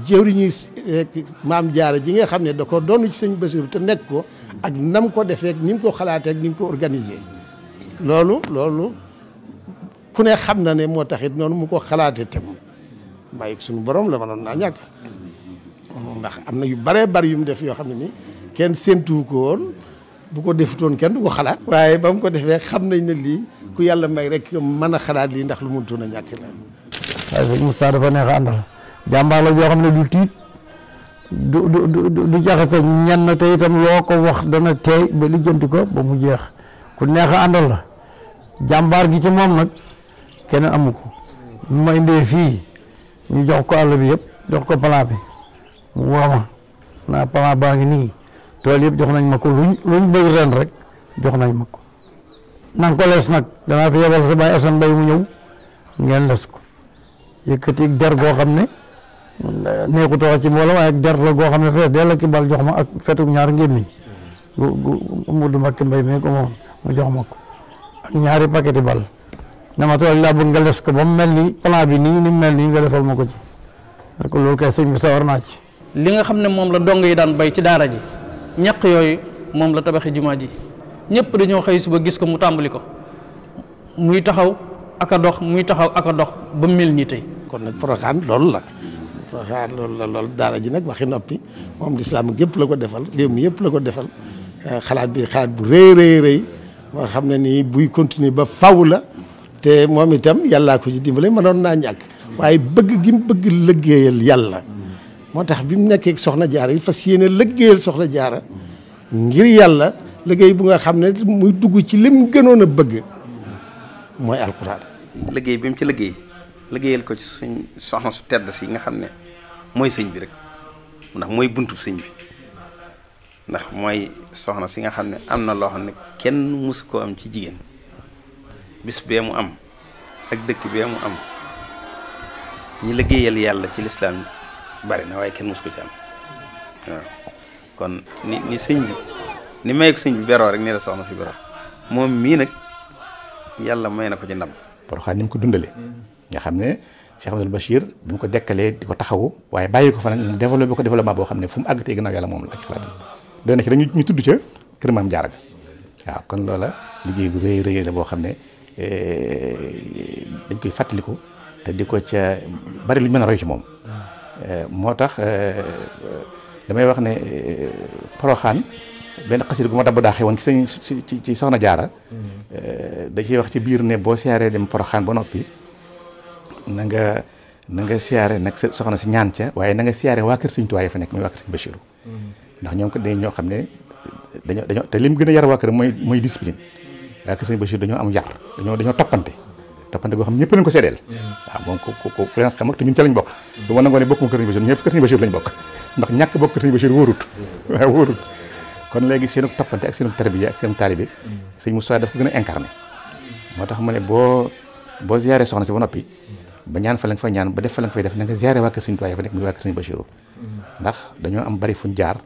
jëwriñu maam jaara ji nga xam ne da ko doonu ci sëñ Basiru te nekk ko ak nam ko defee ak ni mu ko xalaatee ak ni mu ko organisé loolu ku ne xam na ne moo taxit noonu mu ko xalaatee tam bàyyi suñu borom la mënoon naa ñàkk ndax am na yu baree bari yu mu def yoo xam ne ni kenn séentuwu ko woon bu ko defutoon kenn du ko xalaat waaye ba mu ko defee xam nañ ne lii ku yàlla may rek mën a xalaat lii ndax lu mënutoon a ñàkk la. waaye sëñ Moustapha dafa neex a àndal jàmbaar la joo xam ne du tiit du jaxase ñenn te itam loo ko wax dana teey ba lijjanti ko ba mu jeex ku neex a àndal la jàmbaar gi ci moom nag keneen amu ko ñu ma indee fii ñu jox ko àll bi yëpp jox ko plan bi mu woo ma naa plan baa ngi nii tool yëpp jox nañ ma ko luñ bëgg ren rek jox nañ ma ko na nga ko lees nag danaa fi yebal sa bàyyi Assane Mbaye mu ñëw ngeen les ko yëkkati der goo xam ne neexu toxa ci mbooloo waaye der la goo xam ne fees dell ki bal jox ma ak fetuk ñaar ngémmiñ gu Modou Mbacké Mbaye mais ko moom mu jox ma ko ak ñaari paqueti bal ne ma tool laa bëgg nga les ko ba mu mel ni plan bi nii ni mel nii nga defal ma ko ci ne ko loolu kay sëñ bi sawar naa ci li nga xam ne moom la dong yi daan bay ci daara ji ñaq yooyu moom la tabaxi jumaa ji ñëpp dañoo xëy suba gis ko mu tàmbali ko muy taxaw ak a dox muy taxaw ak a dox ba mel nii tey. kon nag Porokhane loolu la loolu daara ji nag waxi noppi moom lislaam gépp la ko defal réew mi yëpp la ko defal xalaat bu rëy moo xam ne nii buy continuer ba faw la te moom itam yàllaa ko ci dimbale mënoon naa ñàkk waaye bëgg gi mu bëgg liggéeyal yàlla moo tax bi mu nekkee soxna jaara yi fas yéene liggéeyal soxna jaara ngir yàlla liggéey bu nga xam ne muy dugg ci lim gënoon a bëgg mooy alxuraan. liggéey bi mu ci liggéeyal ko ci suñ soxna su tedd si nga xam ne mooy sëñ bi rek ndax mooy buntub sëñ bi ndax mooy soxna si nga xam ne am na loo xam ne kenn mësu koo am ci jigéen bis bee mu am ak dëkk bee mu am ñi liggéeyal yàlla ci lislaam bari na waaye kenn mësu ko ci am waaw kon ni sëñ bi ni may ko sëñ bi beroo rek ni la soxna si beroo moom mii nag yàlla may na ko ci ndam. Porokhane ni mu ko dundalee nga xam ne Cheikh Abdoul Bachir bi mu ko dekkalee di ko taxawu waaye bàyyi ko fa nag mu développé ko développement boo xam ne fu mu àgg tey gannaaw yàlla moom la ak xalaat doy na ci rek ñu tudd ca kër Maam Jaara ga waaw kon loola liggéey bu rëy la boo xam ne dañ koy fàttaliku te di ko ca bari lu ñu mën a roy ci moom moo tax damay wax ne Porokhane benn xasida gu ma dabb daa xewoon ci soxna Jaara da ciy wax ci biir ne boo siyaaree dem Porokhane ba noppi na nga siyaare nag soxna si ñaan ca waaye na nga siyaare waa kër Sëñ Tuubaa fa nekk mooy waa kër Sëñ Bachiru ndax ñoom ko dañ ñoo xam ne dañoo te lim gën a yar waa kër mooy discipline waa kër Sëñ Bachiru dañoo am yar dañoo toppante goo xam ne ñëpp lañ ko seedeel waaw moom ku leen xam ak te ñun ca lañ bokk du ma nangoo ne bokk ma kër Sëñ Bachiru ñëpp kër Sëñ Bachiru lañ bokk ndax ñàkk bokk kër Sëñ Bachiru wóorut waaw wóorut kon léegi seenu toppante ak seenu tarbiya ak seenu taalibe Sëñ Moussa daf ko gën a incarné moo tax mu ne boo ziyaare soxna si ba noppi ba ñaan fa la nga fay ñaan ba def fa la nga fay def na nga ziyaare waa kër Sëñ Tuubaa fa nekk muy waa kër Sëñ Bachiru ndax dañoo am bari fuñ jaar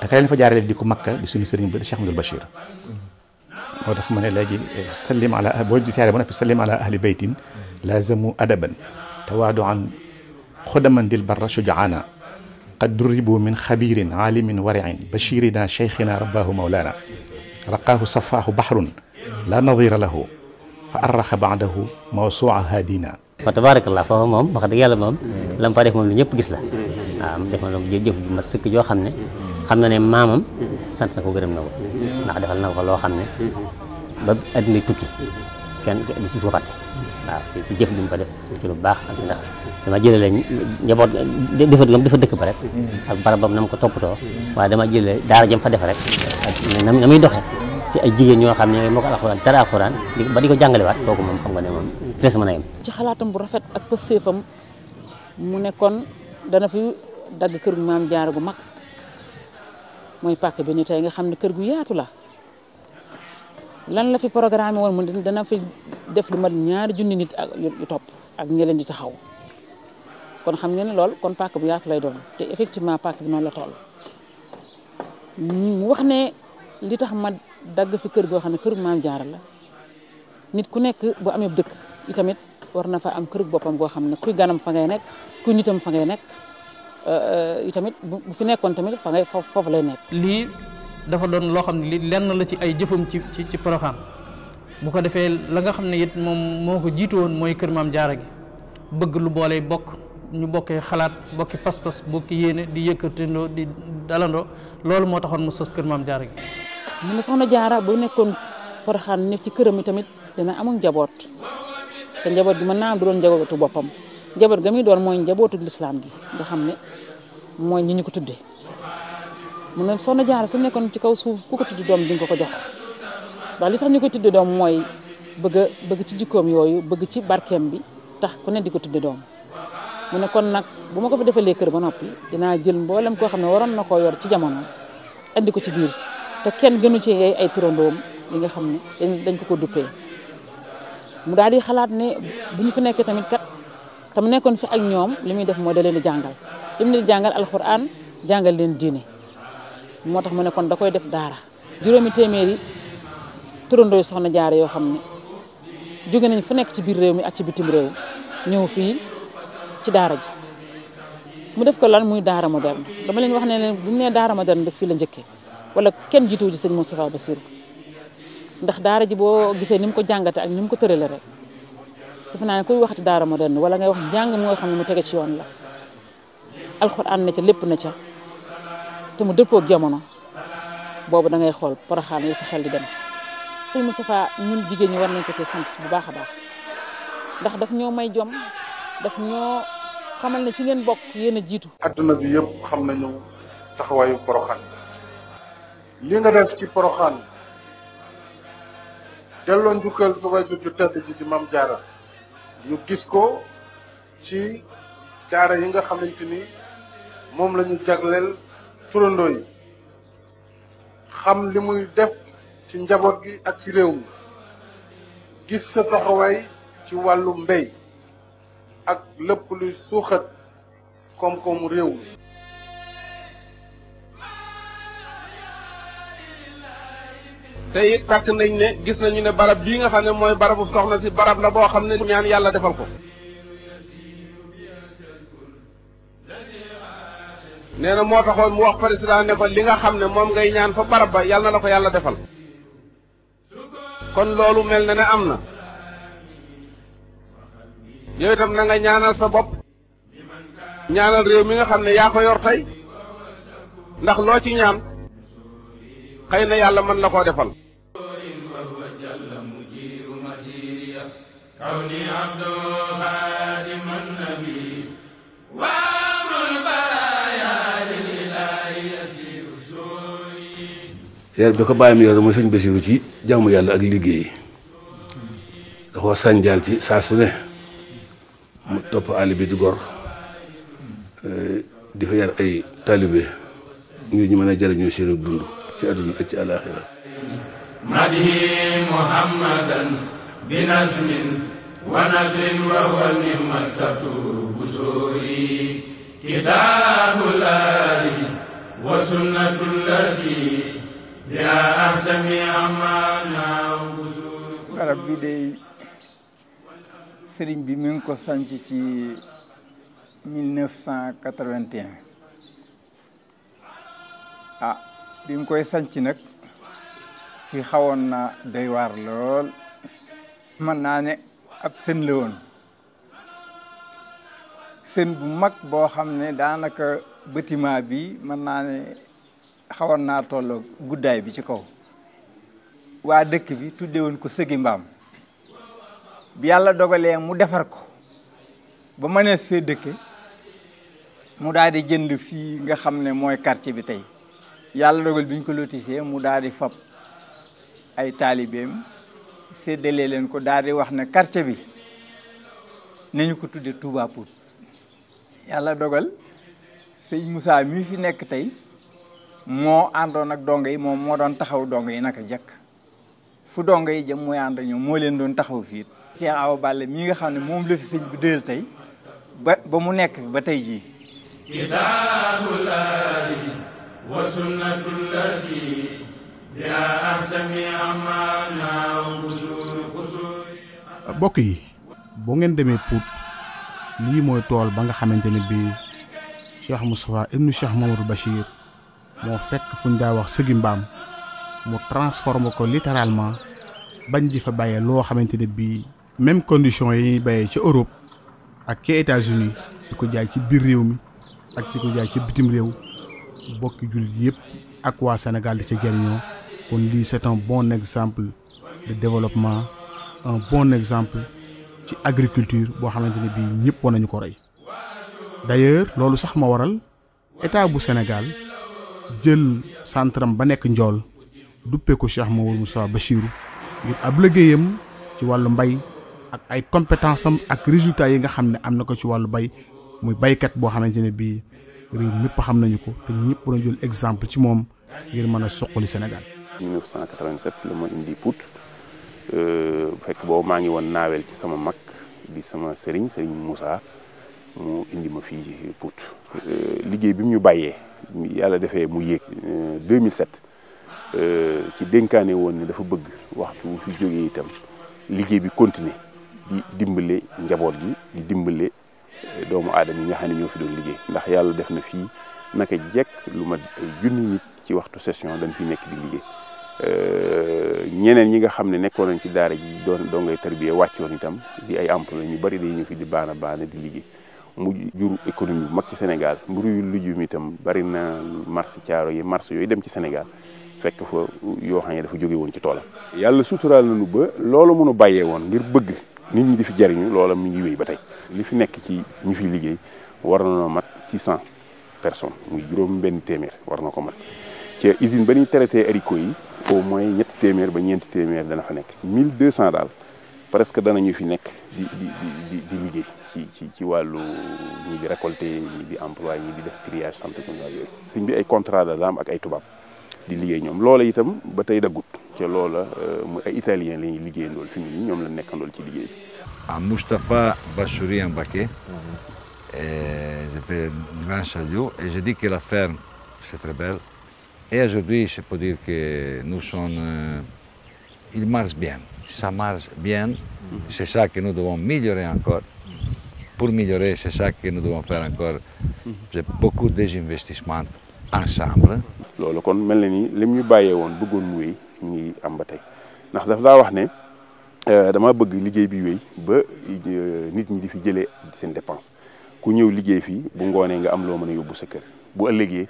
te kay leen fa jaarale di ko Makka di suñu sëriñ ba di Cheikh Abdoul Bachir moo tax mu ne léegi sallim ala boo ziyaare ba noppi sallim ala ahli baytin lazamu adaban tawaaduan xudaman dil barra shujaana qad durribu min xabirin aalimin wariin bachirina cheikhina rabbaahu mawlana raqaahu safaahu bahrun la nadira lahu fa arraxa baadahu mawsuua haadina wa tabarakallah foofu moom wax dëgg yàlla moom la mu fa def moom lu ñëpp gis la waaw mu def na jëf ju mat sëkk joo xam ne xam na ne maamam sant na ko gërëm na ko ndax defal na ko loo xam ne ba adduna tukki kenn di su fàtte waaw ci jëf li mu fa def ci lu baax ak ndax dama jëlee njaboot dafa dëkk ba rek ak barabam na mu ko toppatoo waaye dama jëlee daara jëm fa def rek ak na muy doxee te ay jigéen ñoo xam ne moo ko alxuraan dara alxuraan ba di ko jàngalewaat kooku moom xam nga ne moom fees mën a yem ci xalaatam bu rafet ak pëstéefam mu nekkoon dana fi dagg kër gu Maam Jaara gu mag mooy pàkk bi ni tey nga xam ne kër gu yaatu la lan la fi programme woon mu dana fi def lu mat 2 junni nit ak yu topp ak ñi leen di taxaw kon xam ngeen ne lool kon pàkk bu yaatu lay doon te effectivement pàkk bi noonu la toll mu wax ne li tax ma dagg fi kër goo xam ne kër Maam Jaara la nit ku nekk bu amee dëkk itamit war na fa am kër boppam goo xam ne kuy ganam fa ngay nekk kuy nitam fa ngay nekk itamit bu fi nekkoon tamit fa ngay foofu lay nekk. lii dafa doon loo xam ne li lenn la ci ay jëfam ci Porokhane bu ko defee la nga xam ne it moom moo ko jiitu woon mooy kër Maam Jaara gi bëgg lu boole bokk ñu bokkee xalaat bokki pas-pas bokki yéene di yëkkatindoo di dalandoo loolu moo taxoon mu sos kër Maam Jaara gi. mu ne soxna Jaara bu nekkoon Porokhane nekk ci këram yi tamit dina amul njaboot te njaboot gi mën naa am du doon njabootu boppam njaboot ga muy doon mooy njabootu lislaam gi nga xam ne mooy ñi ñu ko tuddee mu ne soxna Jaara su nekkoon ci kaw suuf ku ko tuddi doom di nga ko jox ndax li tax ñu ko tudde doom mooy bëgg ci jikkoom yooyu bëgg ci barkeem bi tax ku ne di ko tudde doom mu ne kon nag bu ma ko fa defalee kër ba noppi dinaa jël mboolem koo xam ne waroon na koo yor ci jamono andi ko ci biir te kenn gënu ci ay turandoom yi nga xam ne dañ ko duppee mu daal di xalaat ne bu ñu fi nekkee tamit kat te mu nekkoon fi ak ñoom li muy def mooy da leen di jàngal li mu leen di jàngal alxuraan jàngal leen diine moo tax mu ne kon da koy def daara juróomi téeméeri turandoo soxna Jaara yoo xam ne jóge nañ fu nekk ci biir réew mi ak ci bitim réew ñëw fii ci daara ji mu def ko lan muy daara moderne dama leen wax ne leen bu ñu nee daara moderne def fii la njëkkee wala kenn jiituwu ji sëñ Moustapha Bassirou ndax daara ji boo gisee ni mu ko jàngate ak ni mu ko tërale rek defe naa ne kuy waxati daara moderne wala ngay wax njàng mu nga xam ne mu tege ci yoon la alxuraan na ca lépp na ca te mu dëppoo ak jamono boobu da ngay xool Porokhane yi sa xel di dem sëñ Moustapha ñun jigéen ñi war nañ ko ci sant bu baax a baax ndax daf ñoo may jom daf ñoo xamal ne ci ngeen bokk yéen a jiitu. adduna bi yëpp xam nañu taxawaayu Porokhane li nga def ci Porokhane delloo njukkal sa waajur ju tedd ji di Maam Jaara ñu gis ko ci daara yi nga xamante ni moom la ñu jagleel turandoo yi xam li muy def ci njaboot gi ak ci réew mi gis sa taxawaay ci wàllu mbéy ak lépp luy suuxat koom-koomu réew mi te it tàkk nañ ne gis nañu ne barab bii nga xam ne mooy barabu soxna si barab la boo xam ne ñaan yàlla defal ko nee na moo taxoon mu wax président ne ko li nga xam ne moom ngay ñaan fa barab ba yàlla na la ko yàlla defal kon loolu mel na ne am na yow itam na nga ñaanal sa bopp ñaanal réew mi nga xam ne yaa ko yor tey ndax loo ci ñaan xëy na yàlla mën la koo defal yar bi ko bàyyam yor mooy sëñ Basiru ci jàmm yàlla ak liggéey da koo sànjaal ci saa su ne mu topp àll bi di gor di fa yar ay taalibe ngir ñu mën a jariñoo seenu dund ci àdduna ak ci àlaaxira madhi muhammadan bi nasmin wa nasrin wa huwa ni'masatu busuri kitaabullahi wa sunnatullati ya ahtami amana busuri. barab bi de sëriñ bi mi ngi ko sanc ci 1981 bi mu koy sanc nag fi xawoon na doy waar lool mën naa ne ab sën la woon sën bu mag boo xam ne daanaka bâtiment bi mën naa ne xawoon naa tolloo guddaay bi ci kaw waa dëkk bi tudde woon ko sëgi mbaam bi yàlla dogalee mu defar ko ba mënees fee dëkke mu daal di jënd fii nga xam ne mooy quartier bi tey yàlla dogal bi ñu ko lotisee mu daal di fab ay taalibeem séddale leen ko daal di wax ne quartier bi nañu ko tudde Touba Pout yàlla dogal sëñ Moussa mii fi nekk tey moo àndoon ak dongo yi moom moo doon taxaw dongo yi naka jekk fu dongo yi jëm mooy ànd ñoom moo leen doon taxaw fii Cheikh Awa Balla mii nga xam ne moom la fi sëñ bi dël tey ba mu nekk fi ba tey jii kitaabullahi wa sunnatullati ya ahtami amana busur. bokk yi boo ngeen demee Pout lii mooy tool ba nga xamante ne bii Cheikh Moustapha ibnu Cheikh Mamadou Bachir moo fekk fu ñu daa wax sëgi mbaam mu transforme ko littéralement bañ di fa bàyyee loo xamante ne bii même condition yi ñuy bàyyee ci Europe ak ci États-Unis di ko jaay ci biir réew mi ak di ko jaay ci bitim réew bokki jullit yëpp ak waa Sénégal di ca jëriñoo kon lii c'est un bon exemple de développement, un bon exemple ci agriculture boo xamante ne bii ñëpp war nañu ko roy. D'ailleurs loolu sax ma waral état bu Sénégal jël centram ba nekk Njool duppee ko Cheikh Mamadou Moustapha Bachirou ngir ab liggéeyam ci wàllu mbay ak ay compétence am ak résultats yi nga xam ne am na ko ci wàllu bay muy baykat boo xamante ne bii réew ñëpp xam nañu ko te ñëpp na jël exemple ci moom ngir mën a suqali Sénégal. 1987 la ma indi Pout fekk boobu maa ngi woon naawel ci sama mag di sama sëriñ Moussa mu indi ma fii Pout liggéey bi mu ñu bàyyee yàlla defee mu yéeg 2007 ci dénkaane woon ni dafa bëgg waxtu wu fi jógee itam liggéey bi continuer di dimbale njaboot gi di dimbale doomu aadama yi nga xam ne ñoo fi doon liggéey ndax yàlla def na fii naka jekk lu ma junni nit ci waxtu session dañ fi nekk di liggéey ñeneen ñi nga xam ne nekkoon nañ ci daara ji doo ngay tarbiya wàccoon itam di ay emploi ñu bari day ñu fi di baana di liggéey mu jur économie bu mag ci Sénégal mburu yu lujum itam bari na marché caaro yi marché yooyu dem ci Sénégal fekk fa yoo xam ne dafa jóge woon ci toolam yàlla suturaal nañu ba loolu mënu bàyyee woon ngir bëgg nit ñi di fi jariñu loola mi ngi wéy ba tey li fi nekk ci ñi fiy liggéey war na mat 600 personnes muy juróom benn téeméer war na ko mat ci usine ba ñuy traité haricots yi au moins ñetti téeméer ba ñeenti téeméer dana fa nekk 1200 daal presque danañu fi nekk di liggéey ci wàllu ñi di récolter ñi di emploi ñi di def triage centrifugal yooyu sëñ bi ay contrat de dame ak ay tubaab di liggéey ñoom loola itam ba tey daggut ca loola mu ay italien la ñuy liggéeyandool fi mu nii ñoom la nekkandool ci liggéey bi. À Moustapha Bachouri Mbacké, j'ai fait un grand salut et je dis que la ferme c'est très belle et aujourd'hui je peux dire que nous sommes il marche bien, ça marche bien, c'est ça que nous devons améliorer encore. Pour améliorer, c'est ça que nous devons faire encore, c'est beaucoup d'investissements ensemble. loolu kon mel na ni lim ñu bàyyee woon bëggoon mu wéy ñu ngi am ba tey ndax daf daa wax ne dama bëgg liggéey bi wéy ba nit ñi di fi jëlee seen dépense ku ñëw liggéey fii bu ngoonee nga am loo mën a yóbbu sa kër bu ëllëgee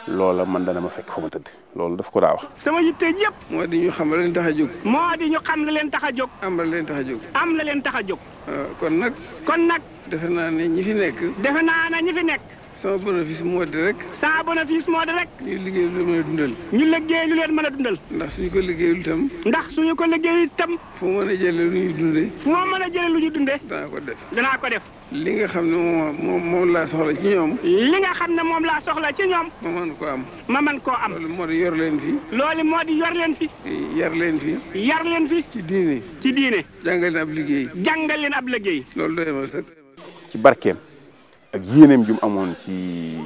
loola man dana ma fekk fa ma tëdd loolu daf ko daa wax. sama yitte yëpp. moo di ñu xam la leen tax a jóg. moo di ñu xam la leen tax a jóg. am la leen tax a jóg. am la leen tax a jóg. kon nag. kon nag. defe naa ne ñi fi nekk. defe naa ne ñi fi nekk. sama bénéfice moo di rek. sama bénéfice moo di rek. ñu liggéey lu leen mën a dundal. ñu liggéey lu leen mën a dundal. ndax suñu ko liggéeyul itam. ndax suñu ko liggéeyul itam. fu mën a jëlee lu ñuy dundee. fu ma mën a jëlee lu ñuy dundee. danaa ko def. danaa ko def. li nga xam ne moom laa soxla ci ñoom. li nga xam ne moom laa soxla ci ñoom. ma mën koo am. ma mën koo am. loolu moo di yor leen fi. loolu moo di yor leen fi. yar leen fi. yar leen fi. ci diine. ci diine. jàngal leen ab liggéey. jàngal leen ab liggéey. loolu doy ma sax. ci barkeem ak yéeneem ju mu amoon ci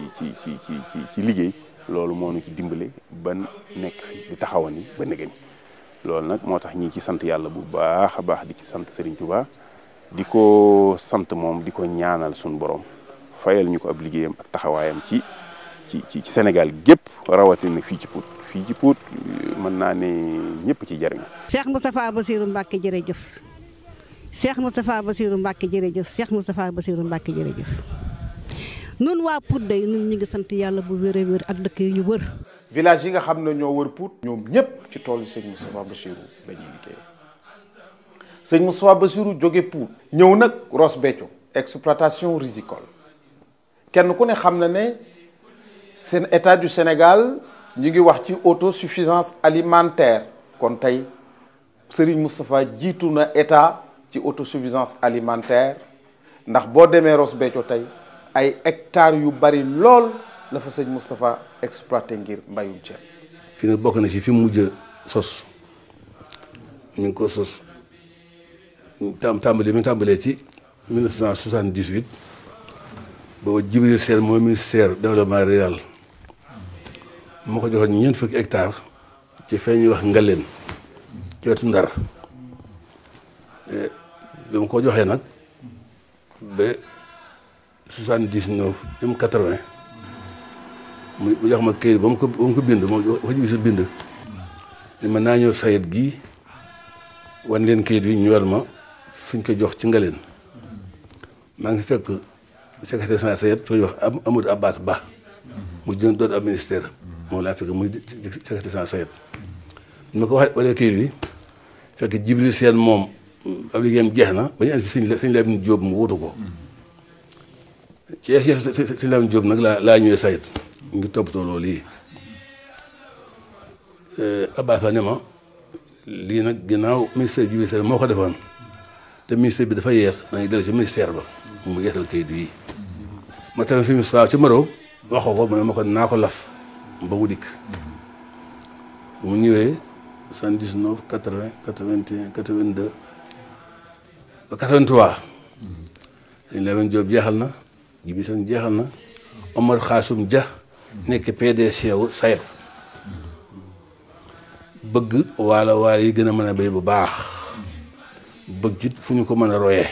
liggéey loolu moo nu ci dimbale ba nekk fi di taxawani ba nëgëni loolu nag moo tax ñi ci sant yàlla bu baax a baax di ci sant Serigne Touba di ko sant moom di ko ñaanal suñu borom fayal ñu ko ab liggéeyam ak taxawaayam ci Sénégal gépp rawatina fii ci Pout mën naa ne ñëpp ci jariñu. Cheikh Moustapha Bassirou Mbacké jërëjëf Cheikh Moustapha Bassirou Mbacké jërëjëf Cheikh Moustapha Bassirou Mbacké jërëjëf nun waa Pout day nun ñu ngi sant yàlla bu wér a wér ak dëkk yi ñu wër. village yi nga xam ne ñoo wër Pout ñoom ñëpp ci toolu sëñ Moustapha Bassirou dañuy liggéey sëñ Moustapha Bassirou jóge Pout ñëw nag Ross Béthio exploitation risicole kenn ku ne xam na ne seen état du Sénégal ñu ngi wax ci autosuffisance alimentaire kon tey Serigne Moustapha jiitu na état ci autosuffisance alimentaire ndax boo demee Ross Béthio tey ay hectares yu bari lool la fa sëñ Moustapha exploité ngir mbayum ceeb. fi nag bokk na ci fi mu mujj sos ñu ngi ko sos tàmbalee ci 1978 booba Djibril Sène mooy ministère développement rural moo ko joxoon ñeent fukki hectares ci fee ñuy wax Ngaleen ci wetu Ndar bi ma ko joxee nag ba 79 jëm 80 mu jox ma këyit ba mu ko bind ma wax ji bind ni ma naa ñëw sayet gii wan leen këyit bi ñu war ma fi ñu ko jox ci Ngaleen maa ngi fekk secrétaire général sayet sooy wax Amadou Abbas Ba mu doon ab ministère moom laa fekk muy secrétaire général sayet ma ko wax wala këyit bi fekk Jibril Seen moom ab liggéeyam jeex na ba ñu andi fi sëñ Lamin Jóob mu wutu ko ci sëñ Lamin Jóob nag laa ñëwee sayet ñu ngi toppatoo loolu yi Abbas Ba ne ma lii nag ginnaaw ministère Jibril Seen moo ko defoon te ministère bi dafa yees dañuy dellu ci ministère ba mu yeesal kayit yi ma tamit fi mu saa ci Maroc waxoo ko mu ne ma ko naa ko laf ba mu dikk mu ñëwee 79 80 81 82 ba 83 sëñ Lamin Jóob jeexal na Jibril Seen jeexal na Omar Xaasum Dia nekk PDC wu sayet bëgg waala yi gën a mën a béy bu baax bëgg it fu ñu ko mën a royee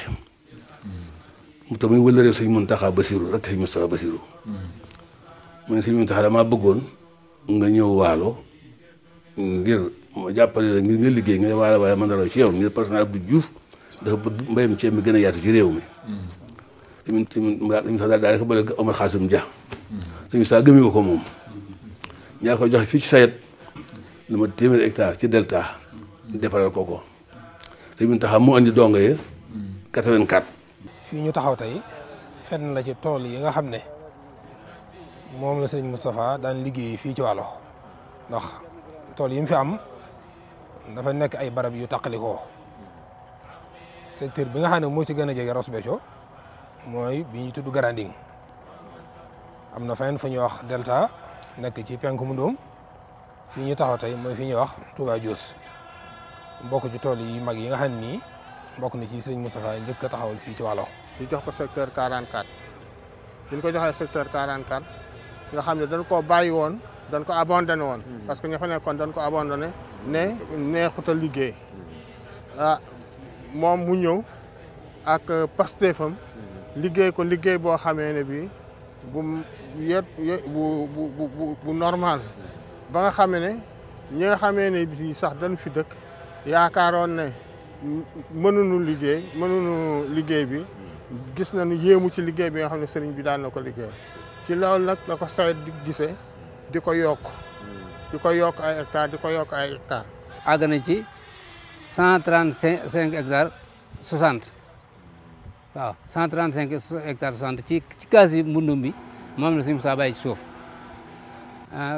mu tax muy wëlëree sëñ Muntaxa Basiru rek sëñ Mustafa Basiru mu ne sëñ Muntaxa damaa bëggoon nga ñëw waalo ngir ma jàppale la ngir nga liggéey nga ne waala waaye mën a roy ci yow ngir président Abdou Diouf dafa bëgg mbéyam ceeb mi gën a yaatu ci réew mi sëñ Mustafa daal ko bële Omar Xaasum Dia sëñ Mustafa gëmee ko moom ñaa ko joxe fii ci sayet lu ma 100 hectares ci delta defaral ko sëñ Muntaxa mu andi dongo yi 84. fii ñu taxaw tey fenn la ci tool yi nga xam ne moom la sëñ Moustapha daan liggéey fii ci Waalo ndax tool yi mu fi am dafa nekk ay barab yu taqalikoo secteur bi nga xam ne moo ci gën a jege Ross Béthio mooy bi ñu tudd Garanding am na feneen fu ñuy wax delta nekk ci penku mu Ndóom fii ñu taxaw tey mooy fi ñuy wax Touba Dios mbokk ci tool yi mag yi nga xam ni mbokk na ci sëñ Moustapha njëkk a taxawal fii ci Waalo. ñu jox ko secteur 44 bi ñu ko joxee secteur 44 nga xam ne dañ koo bàyyi woon dañ ko abandonné woon. parce que ña fa nekkoon dañ ko abandonné ne neexut a liggéey moom mu ñëw ak pastéefam liggéey ko liggéey boo xamee ne bii bu normal ba nga xamee ne ñi nga xamee ne bii sax dañ fi dëkk yaakaaroon ne mënuñu liggéey bi gis nañu yéemu ci liggéey bi nga xam ne sëriñ bi daan na ko liggéey ci loolu nag la ko sayet di gisee di ko yokk ay hectares di ko yokk ay hectares. àgg na ci 135 hectares 60 waaw 135 hectares 60 ci kaas yi mbundum bi moom la suñu saa bàyyi ci suuf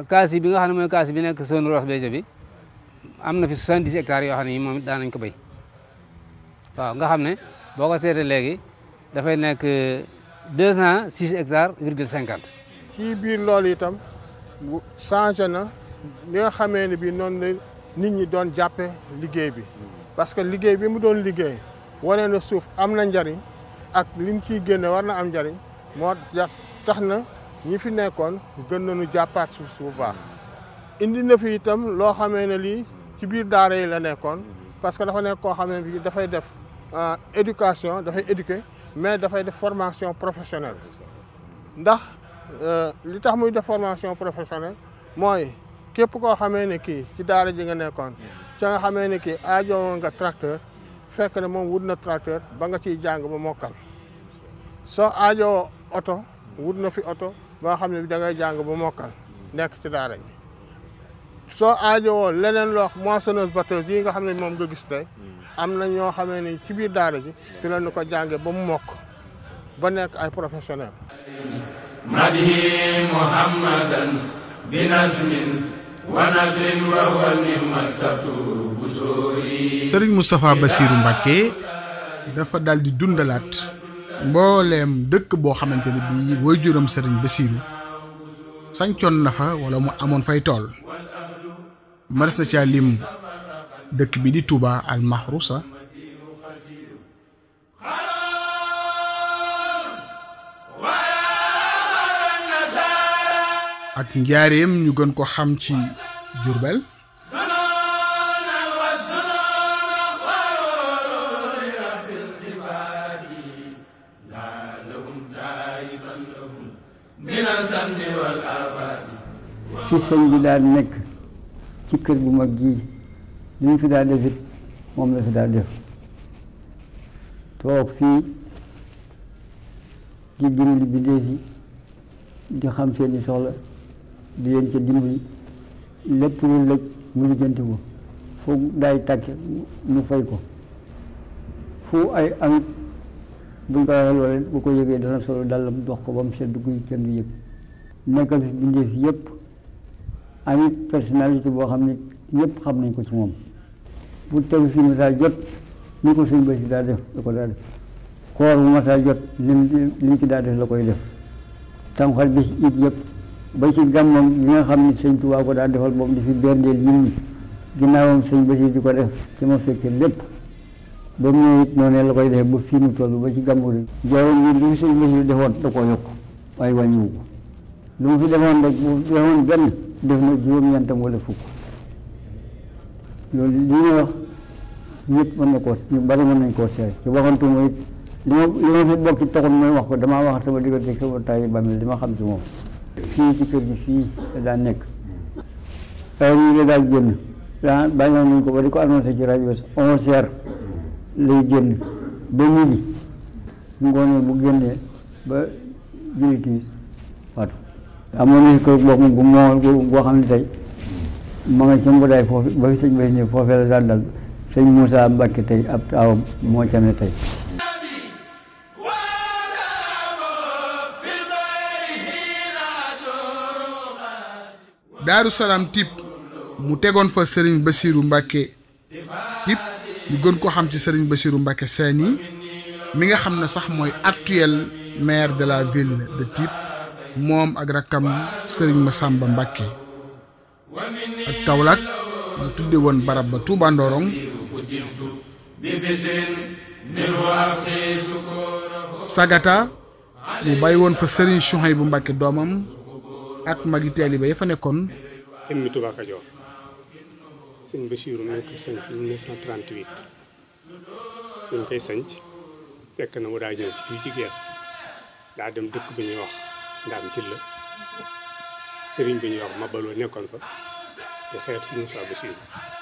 kaas yi bi nga xam ne mooy kaas bi nekk zone Ross Béthio bi am na fi 70 hectares yoo xam ne yi moom it daan nañ ko béy waaw nga xam ne boo ko seetee léegi dafay nekk 206 hectares virgule 50. ci biir loolu itam changé na li nga xamee ne bii noonu la nit ñi doon jàppe liggéey bi parce que liggéey bi mu doon liggéey wane na suuf am na njariñ ak li mu ciy génne war na am njariñ moo tax na ñi fi nekkoon gën nañu jàppaat suuf si bu baax indi na fi itam loo xamee ne lii ci biir daara yi la nekkoon parce que dafa nekk koo xam ne bii dafay def éducation dafay éduquer mais dafay def formation professionnelle ndax li tax muy def formation professionnelle mooy képp koo xamee ne kii ci daara ji nga nekkoon ca nga xamee ne kii aajoo nga tracteur fekk ne moom wut na tracteur ba nga ciy jàng ba mokkal soo aajoo oto wut na fi oto ba nga xam ne da ngay jàng ba mokkal nekk ci daara ji soo aajowoo leneen loo moissonneuse batteuse yi nga xam ne moom nga gis tey am na ñoo xamee ni ci biir daara ji fi la ñu ko jànge ba mu mokk ba nekk ay professionnel madihi muhammadan bi nasmin wa nasrin wa huwa ni'masatu busuri. Sëriñ Moustapha Bassirou Mbacké dafa daal di dundalaat mbooleem dëkk boo xamante ne bii waajuram Sëriñ Bassirou sancoon na fa wala mu amoon fay tool maris na ca lim dëkk bi di Touba al Mahrousa ak njaareem ñu gën ko xam ci Jurbel fi sëñ bi daan nekk ci kër gu mag gii li ñu fi daa def it moom la fi daa def toog fii di dimbali bindéef yi di xam seeni soxla di leen ca dimbali lépp lu lëj mu lijjanti ko fu daay tàkke mu fay ko fu ay amit buñ ko waxee loole bu ko yëgee dana solo dàllam dox ko ba mu sedd guy kenn du yëg nekkal fi bindéef yëpp amit personnalité boo xam ne ñëpp xam nañ ko ci moom bu tegu fi masaa jot ni ko sëñ Basi daa def la ko daa def koor bu masaa jot lim ci daa def la koy def tamxarit bi ci it yëpp ba ci gàmmam yi nga xam ne sëñ Tuubaa ko daa defal moom di fi berndeel nit ñi ginnaawam sëñ Basi di ko def ci ma fekkee lépp ba mu ñëw it noonu la koy defee ba fii mu toll ba ci gàmmu ri jaww ji lu sëñ Basi defoon da koo yokk waaye wàññiwu ko lu mu fi defoon rek bu defoon benn def na juróom-ñeentam wala fukk loolu li ma wax ñëpp mën na koo ñu bari mën nañ koo seere ci waxantuma it li ma fi bokki taxul may wax ko damaa wax sama diggante sama tayi bàmmeel li ma xam ci moom fii ci kër gi fii daa nekk heure yi la daal génn daa bàññoon nañ ko ba di ko annoncé ci rajo bi 11h lay génn ba midi ngoonee bu génnee ba julli timis waatu amoon na si kër bokk bu moo boo xam ne tey ma nga ca mbudaay foofu ba fi sëñ Bay ne foofee la daan dal sëñ Moussa Mbacke tey ab taawam moo ca ne tey Daaru Salaam Typ mu tegoon fa Serigne Bassirou Mbacke Typ ñu gën ko xam ci Serigne Bassirou Mbacke Sani mi nga xam ne sax mooy actuel maire de la ville de Typ moom ak rakkam Serigne Massamba Mbacke ak Kaolack mu tudde woon barab ba Touba Ndorong Sagata mu bàyyi woon fa Serigne Chouhaïbou Mbacke doomam ak magi taalibe ya fa nekkoon. jëmmi Touba Kajoor sëñ Bassirou mi ngi koy sanc 1938 ñu ngi koy sanc fekk na mu daa ñëw ci fii ci Guèye daa dem dëkk bi ñuy wax Ndaam ci la sëriñ bi ñuy wax Mabaloo nekkoon fa te xeet sëñ Moussa Bassirou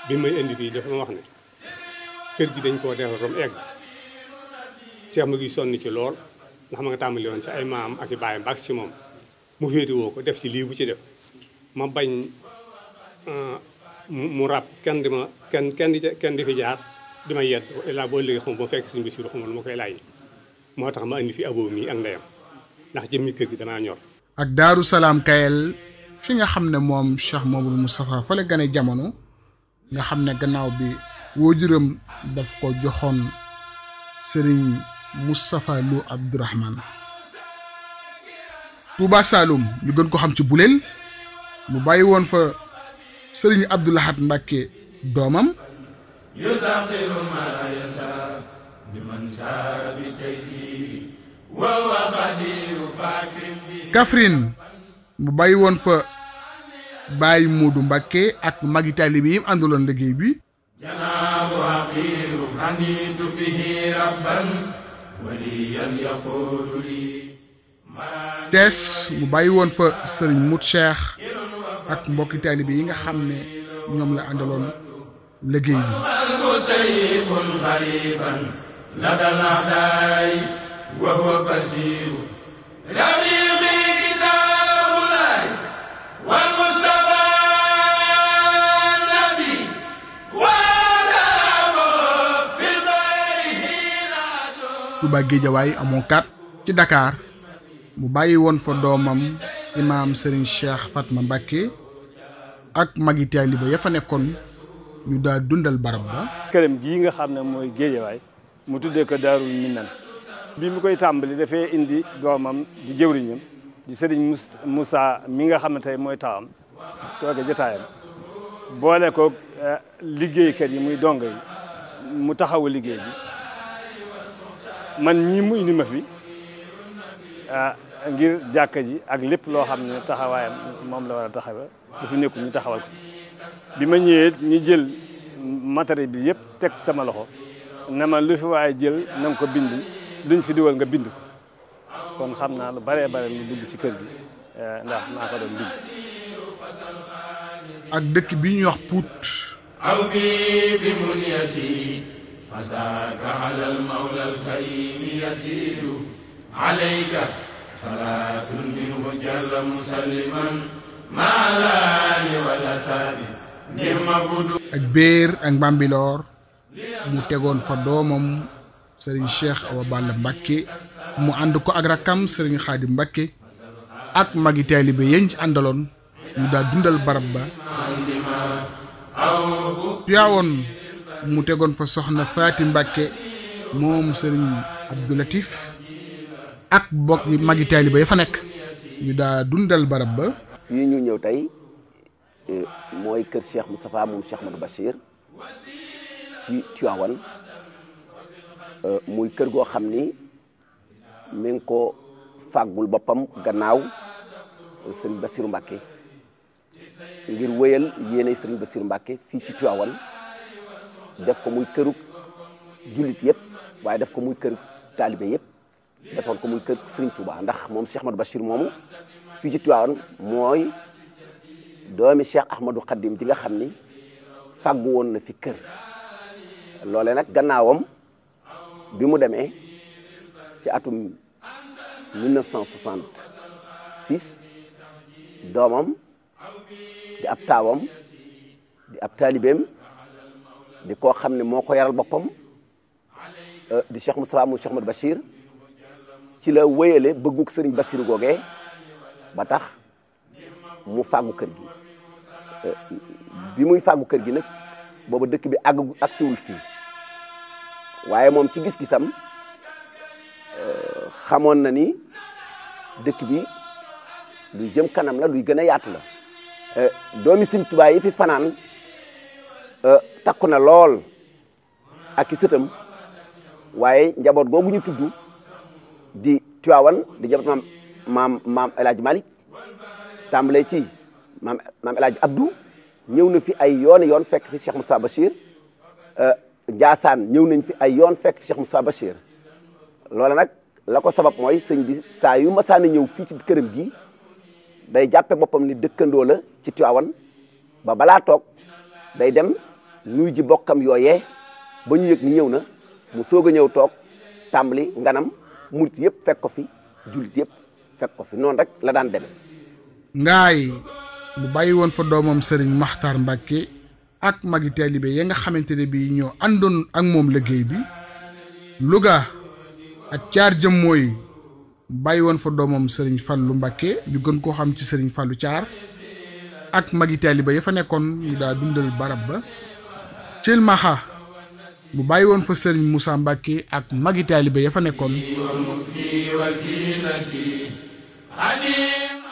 bi may indi fii dafa ma wax ne kër gi dañ koo defar rom egg Cheikh ma gi sonn ci lool ndax ma nga tàmbali woon ci ay maam ak i baayam baax ci moom mu féeti woo ko def ci lii bu ci def ma bañ mu rab kenn di fi jaar di ma yedd laa boo léegi xam ba fekk sëñ Bassirou xamul lu ma koy laaj moo tax ma indi fi aboo mii ak ndeyam ndax jëmmi kër gi damaa ñor. ak Daaru Salaam Kayel fi nga xam ne moom Cheikh Mamadou Moustapha fa la gane jamono nga xam ne gannaaw bi waajuram daf ko joxoon Serigne Moustapha Lo Abdourahmane. Touba Saloum ñu gën ko xam ci Buleel mu bàyyi woon fa Serigne Abdou Lahad Mbacke doomam. Kaffrine mu bàyyi woon fa Baye Modou Mbacke ak magi taalibe yi mu àndaloon liggéey bi. Tees mu bàyyi woon fa Serigne Mout Cheikh ak mbokki taalibe yi nga xam ne ñoom la àndaloon liggéey bi. Touba Guédiawaye amoo kat ci Dakar mu bàyyi woon fa doomam imaam Serigne Cheikh Fatma Mbacke ak magi taalibe ya fa nekkoon ñu daa dundal barab ba. këram gii nga xam ne mooy Guédiawaye mu tuddee ko Daarul Minan bi mu koy tàmbali dafay indi doomam di jëwriñam di Serigne Moussa mi nga xam ne tey mooy taawam tooge jotaayam boole ko liggéeykat yi muy dongo yi mu taxawu liggéey bi man ñii mu indi ma fi ngir jàkka ji ak lépp loo xam ne taxawaayam moom la war a taxawa bu fi nekkul ñu taxawal ko bi ma ñëwee ñu jël matériel bi yëpp teg sama loxo ne ma lu fi waaye jël na nga ko bind luñ fi diwal nga bind ko kon xam naa lu baree bare lu dugg ci kër gi ndax maa ko doon dugg. ak dëkk bi ñuy wax Pout. aw bi munyati fasaka ala al mawla al karim yasiru alayka salatun minhu jalla musalliman ma alani wala sabi nirma budu. ak Béer ak Bambilor mu tegoon fa doomam Serigne Cheikh Awa Balla Mbacké mu ànd ko ak rakkam Serigne Khadim Mbacké ak magi taalibe yañ ci àndaloon ñu daal dundal barab ba. Tiwaawoon mu tegoon fa soxna Faati Mbacké moom Serigne Abdou Latif ak bokk magi taalibe ya fa nekk ñu daa dundal barab ba. fii ñu ñëw tey mooy kër Cheikh Moustapha moom Cheikh Ahmadou Bachir ci Tiwaawan muy kër goo xam ni mi ngi ko fàggul boppam gannaaw Serigne Bassirou Mbacké ngir wéyal yéene Serigne Bassirou Mbacké fii ci Tiwaawan def ko muy kërug jullit yëpp waaye def ko muy kër taalibe yëpp defoon ko muy kër Serigne Touba ndax moom Cheikh Ahmadou Bachir moomu fii ci Tiwaawan mooy doomi Cheikh Ahmadou Khadim ji nga xam ni fàggu woon na fi kër loole nag gannaawam bi mu demee ci atum 1966 doomam di ab taawam di ab taalibeem di koo xam ne moo ko yaral boppam di Cheikh Moustapha mu Cheikh Ahmadou Bachir ci la wéyale bëgguk Serigne Bassirou googee ba tax mu fàggu kër gi bi muy fàggu kër gi nag booba dëkk bi ak siwul fii waaye moom ci gis-gisam xamoon na ni dëkk bi luy jëm kanam la luy gën a yaatu la doomi Sëriñ Tuubaa yi fi fanaan takku na lool ak i sëtam waaye njaboot googu ñu tudd di Tiwaawan di njaboot maam El Hadj Malick tàmbalee ci maam El Hadj Abdou ñëw na fi ay yooni yoon fekk fi Cheikh Moustapha Bachir Ndiassane ñëw nañ fi ay yoon fekk fi Cheikh Moustapha Bachir loola nag la ko sabab mooy sëñ bi saa yu masaana ñëw fii ci këram gi day jàppe boppam ni dëkkandoo la ci Tiwaawan ba balaa toog day dem nuy ji bokkam yooyee ba ñu yëg ni ñëw na mu soog a ñëw toog tàmbali nganam murit yëpp fekk ko fi jullit yëpp fekk ko fi noonu rek la daan demee. ngaay bu bàyyi woon fa doomam Serigne Makhtar Mbacké ak magi taalibe ya nga xamante ne bii ñoo àndoon ak moom liggéey bi Louga ak Thiar jëm mooy bàyyi woon fa doomam Serigne Fallou Mbacké ñu gën koo xam ci Serigne Fallou Thiar ak magi taalibe ya fa nekkoon ñu daa dundal barab ba Thiel Maxa bu bàyyi woon fa Serigne Moussa Mbacké ak magi taalibe ya fa nekkoon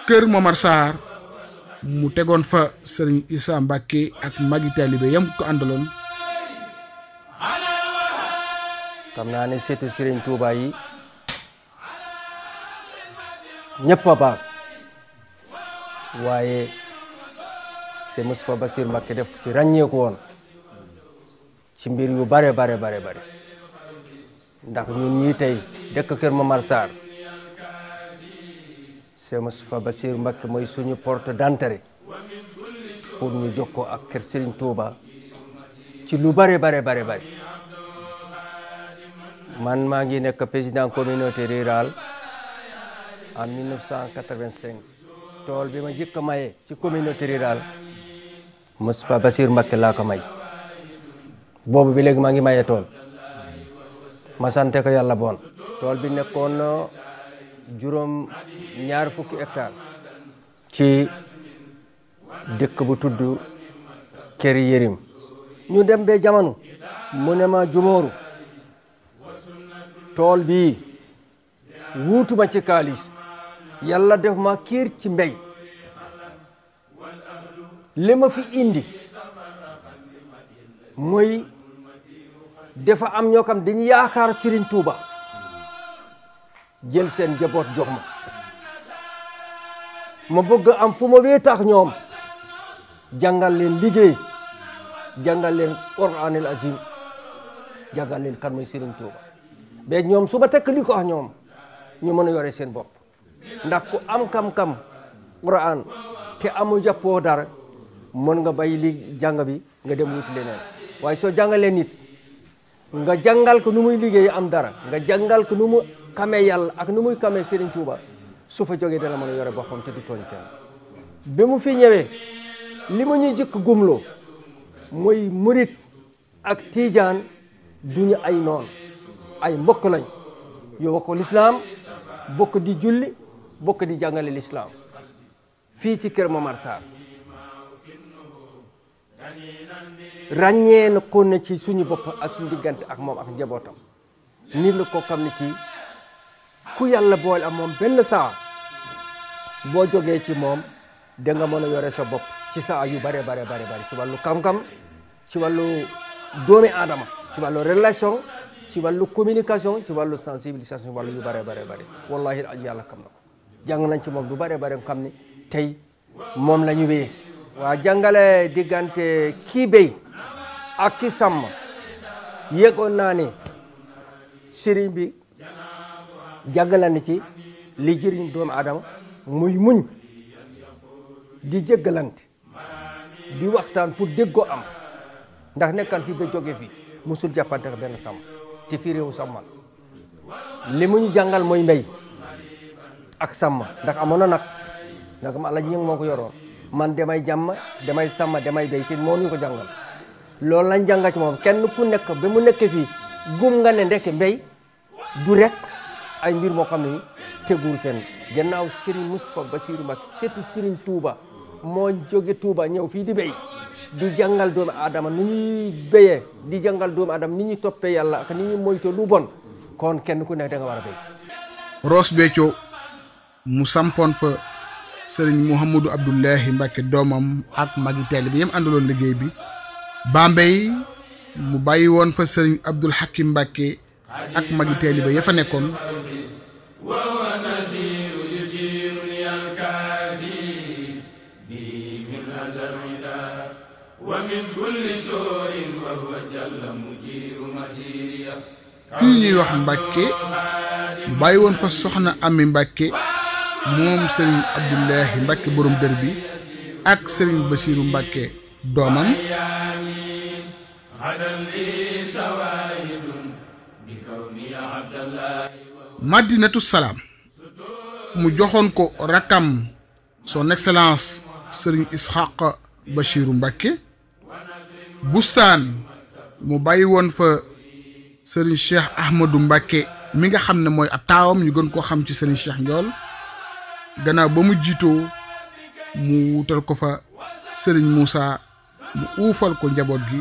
kër Momar Sarr mu tegoon fa Serigne Issa Mbacké ak magi taalibe yam ko àndaloon. xam naa ne seetu Serigne Touba yi ñëpp a baax waaye c'est Moustapha Bassirou Mbacké def ci ràññeeku woon ci mbir yu bare ndax ñun ñii tey dëkk kër Momar Sarr c'est Moustapha Bassirou Mbacké mooy suñu porte d'entrée pour ñu jokkoo ak kër Serigne Touba ci lu bare man maa ngi nekk président communauté rurale en 1985 tool bi ma njëkk a maye ci communauté rurale Moustapha Bassirou Mbacké laa ko may boobu bi léegi maa ngi maye tool ma sante ko yàlla bon tool bi nekkoon na juróom ñaar fukki hectare ci dëkk bu tudd Kër Yërim ñu dem be jamono mu ne ma jumóoru tool bi wuutuma ci kaalis yàlla def ma kiir ci mbéy li ma fi indi mooy dafa am ñoo xam dañu yaakaar Serigne Touba jël seen njaboot jox ma bëgg am fu ma wéetax ñoom jàngal leen liggéey jàngal leen Qur'anul Azim jàngal leen kan mooy Serigne Touba ba ñoom su ma tekk li ko wax ñoom ñu mën a yore seen bopp ndax ku am kam-kam Quran te amul jàppoo dara mën nga bay li jàng bi nga dem wuti leneen waaye soo jàngalee nit nga jàngal ko nu muy liggéey am dara nga jàngal ko nu mu kamee yàlla ak nu muy kamee Serigne Touba su fa jógee dana mën a yore boppam te du tooñ kenn bi mu fi ñëwee li ma ñuy jëkk gumloo mooy murit ak tiijaan duñu ay noon ay mbokk lañ yow ko lislaam bokk di julli bokk di jàngale lislaam fii ci kër Momar Sarr ràññee na ko na ci suñu bopp ak suñu diggante ak moom ak njabootam nit la ko xam ne kii ku yàlla boole ak moom benn saa boo jógee ci moom da nga mën a yore sa bopp ci saa yu bare bare bare bare ci wàllu kam-kam ci wàllu doomi aadama ci wàllu relation ci wàllu communication ci wàllu sensibilisation ci wàllu yu bare bare bare wallahi yàlla xam na ko jàng nañ ci moom du bare bare xam ne tey moom la ñu wéyee waa jàngale diggante kii béy ak ki sàmm yëgoon naa ne sëriñ bi jàngale na ci li jëriñ doomu aadama muy muñ di jéggalante di waxtaan pour déggoo am ndax nekkal fi ba jóge fi musul jàppante ak benn sàmm te fi réewu sàmmal li mu ñu jàngal mooy mbéy ak sàmm ndax amoon na nag ndax ma la moo ko yoroon man damay jàmm damay sàmm damay béy te moo ñu ko jàngal loolu lañ jàngal ci moom kenn ku nekk ba mu nekk fii gum nga ne ndekk mbéy du rek ay mbir moo xam ne tegul fenn gannaaw Serigne Moustapha Bassirou Mbacké surtout Serigne Touba moo jóge Touba ñëw fii di béy di jàngal doomu aadama ni ñuy béyee di jàngal doomu aadama ni ñuy toppee yàlla ak ni ñuy moytu lu bon kon kenn ku nekk da nga war a béy. Ross Béthio mu sampoon fa Serigne Mouhamadou Abdoulahi Mbacké doomam ak magi teel bi yem àndaloon liggéey bi. Bambey mu bàyyi woon fa Serigne Abdoul Hakim Mbacké ak magi teel ba ya fa nekkoon. fii ñuy wax Mbacké mu bàyyi woon fa soxna Ami Mbacké moom Serigne Abdoulahi Mbacké borom dër bi ak Serigne Bassirou Mbacké doomam. Madinatu Salaam mu joxoon ko rakam son excellence Serigne Ishaq Bachirou Mbacké. Bustaan mu bàyyi woon fa Serigne Cheikh Ahmadou Mbacké mi nga xam ne mooy ab taawam ñu gën koo xam ci Serigne Cheikh Ndiol gannaaw ba mu jiitoo mu wutal ko fa Serigne Moussa mu uufal ko njaboot gi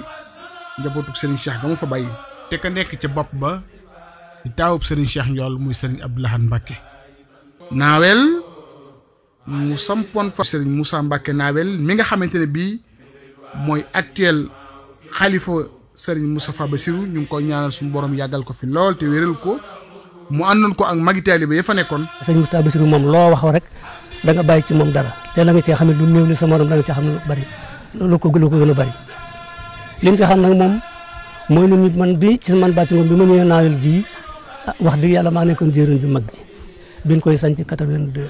njabootu Serigne Cheikh ga mu fa bàyyi te ka nekk ca bopp ba di taawub Serigne Cheikh Ndiol muy Serigne Abdou Lahad Mbacké. Naawel mu sampoon fa Serigne Moussa Mbacké Naawel mi nga xamante ne bii mooy actuel xalifa Serigne Moustapha Bassirou ñu ngi koy ñaanal suñu borom yàggal ko fi lool te wéral ko mu àndoon ko ak magi taalibe ya fa nekkoon. Serigne Moustapha Bassirou moom loo wax rek da nga bàyyi ci moom dara te la nga cee xam ne lu néew li sa morom da nga cee xam ne lu bari lu ko gën a bari li ñu ci xam nag moom mooy lu nit man bi ci man bàcc ngoom bi ma ñëwee Naawel gii wax dëgg yàlla maa nekkoon jëriñ ju mag ji biñ koy sanc 82